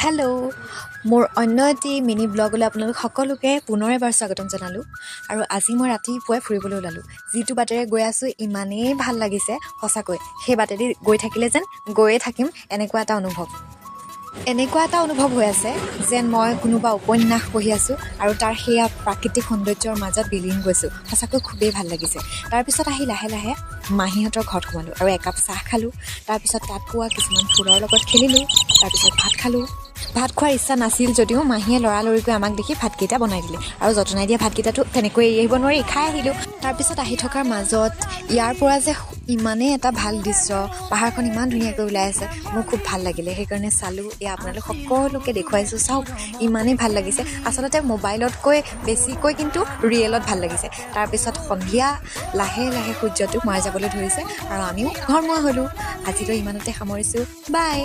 Hello', মোৰ অন্য এটি মিনি ব্লগলৈ আপোনালোক সকলোকে পুনৰ এবাৰ স্বাগতম জনালোঁ। আৰু আজি মই ৰাতিপুৱাই ফুৰিবলৈ ওলালোঁ। যিটো বাটেৰে গৈ আছোঁ, ইমানেই ভাল লাগিছে, সঁচাকৈ সেই বাটেদি গৈ থাকিলে যেন গৈয়ে থাকিম এনেকুৱা এটা অনুভৱ হৈ আছে, যেন মই কোনোবা উপন্যাস পঢ়ি আছোঁ আৰু তাৰ সেয়া প্ৰাকৃতিক সৌন্দৰ্যৰ মাজত বিলীন গৈছোঁ। সঁচাকৈ খুবেই ভাল লাগিছে। তাৰপিছত আহি লাহে লাহে মাহীহঁতৰ ঘৰত সোমালোঁ আৰু একাপ চাহ খালোঁ। তাৰপিছত তাত পোৱা কিছুমান ফুলৰ লগত খেলিলোঁ। তাৰপিছত ভাত খালোঁ। ভাত খোৱাৰ ইচ্ছা নাছিল যদিও মাহীয়ে লৰালৰিকৈ আমাক দেখি ভাতকেইটা বনাই দিলে আৰু যতনাই দিয়া ভাতকেইটাতো তেনেকৈ এৰি আহিব নোৱাৰি, খাই আহিলোঁ। তাৰপিছত আহি থকাৰ মাজত ইয়াৰ পৰা যে ইমানেই এটা ভাল দৃশ্য, পাহাৰখন ইমান ধুনীয়াকৈ ওলাই আছে, মোৰ খুব ভাল লাগিলে। সেইকাৰণে চালোঁ। এয়া আপোনালোক সকলোকে দেখুৱাইছোঁ, চাওক, ইমানেই ভাল লাগিছে। আচলতে মোবাইলতকৈ বেছিকৈ কিন্তু ৰিয়েলত ভাল লাগিছে। তাৰপিছত সন্ধিয়া লাহে লাহে সূৰ্যটো মাৰ যাবলৈ ধৰিছে আৰু আমিও ঘৰমুৱা হ'লোঁ। আজিলৈ ইমানতে সামৰিছোঁ। বাই।